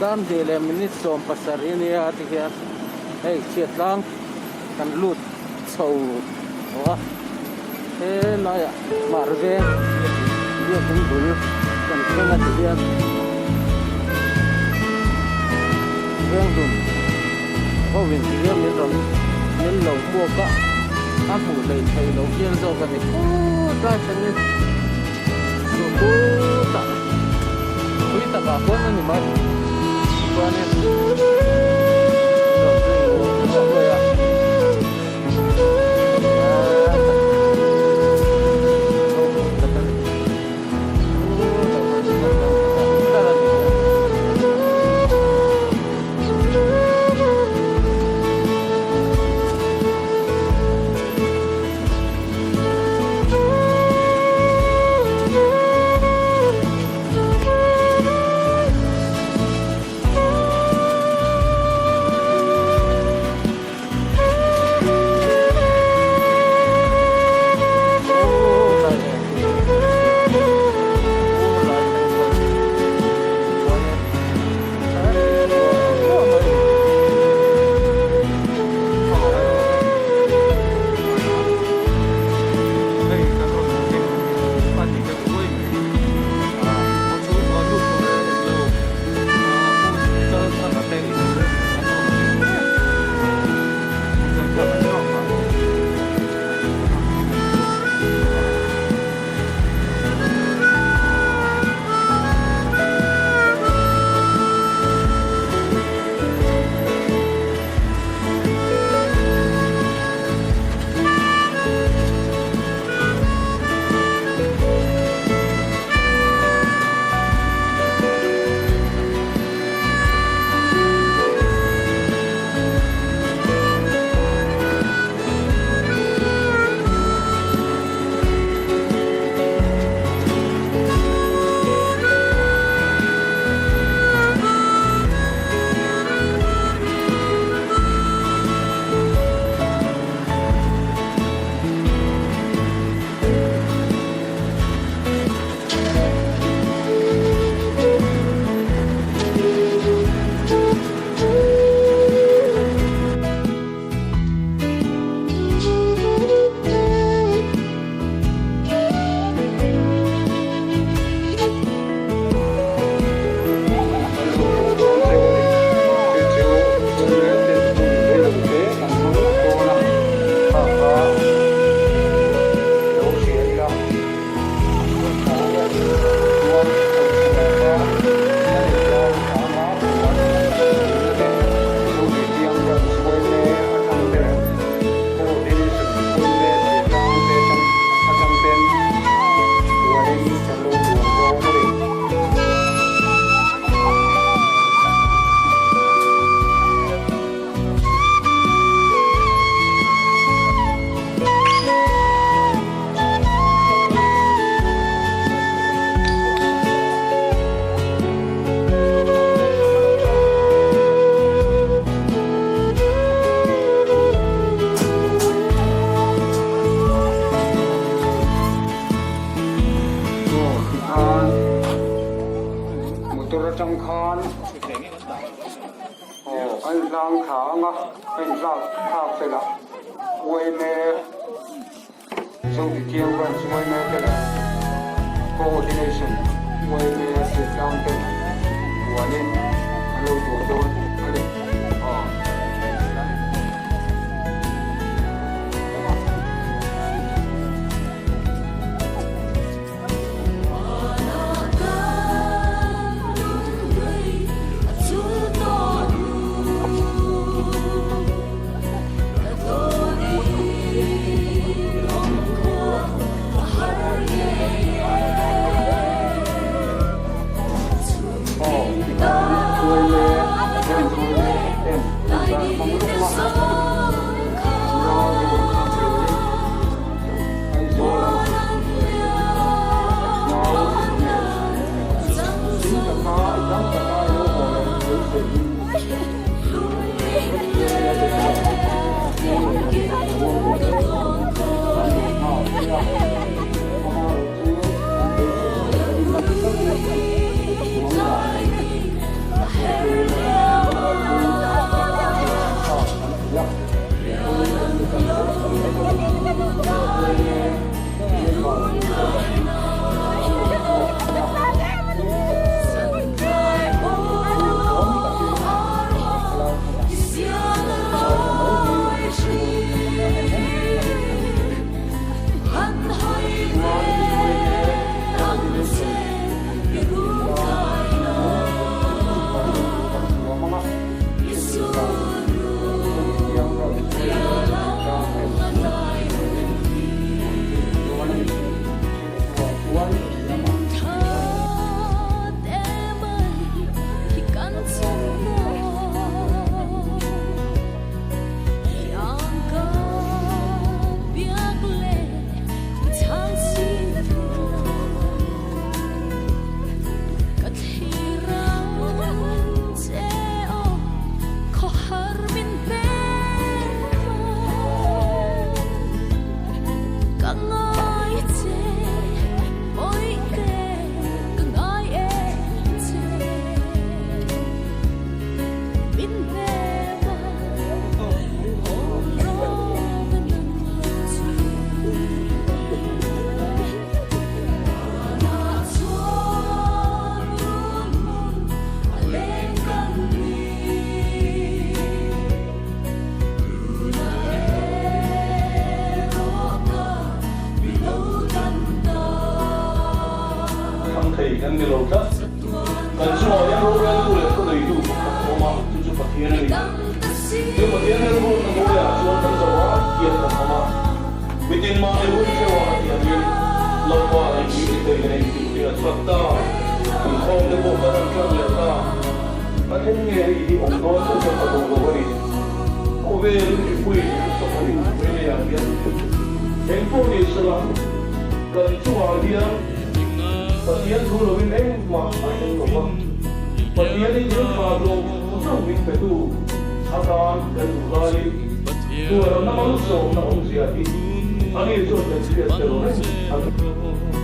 Dam hnih leh minute 17 a nia tikhian hei chhiat tlang kan lut chho tawh a helaiah hmar veng biakin bul kan thleng a tikhian veng dun ho in tikhian min rawn min lo hmuak a a hmuh hleih theih loh hial zawk a ni phut lai thlengin Chutah tui takah pawn a ni mai chuanin rawn zui luah luah a. khan aw a inhlang thla ang a, a inhlak thlak felah yma Zodithiang Branch yma te leh Coordination yma Chhiatlang ten huanin an lo tuah dawn a ni. Aw. Thang thei kan ni lo tlat. Kan chungah hian roreltu leh thuneitu pakhat a awm a, chu chu Pathian a ni. Chu Pathian rilruatna hnuaiah chuan kan zo a, hian kan awm a. Mitin mahni hun theuhah a tiangin Lalpa engkim ti thei kan engkim hi a chhuak ta. Inkhawm te pawh kan rawn tlang leh ta. A then nge hei hi awm dawn chu kan ta duh lo a ni. Khawvelin mipui hmuhsak a ni mai leiah hian engpawh ni sela kan chungah hian Pathian thu lovin engmah a thleng lo va. Pathianin thil tha zawng zawng min petu atan kan duh laiin tuarna malsawmna awmzia hi ani chuan kan hriat tel reng a ni.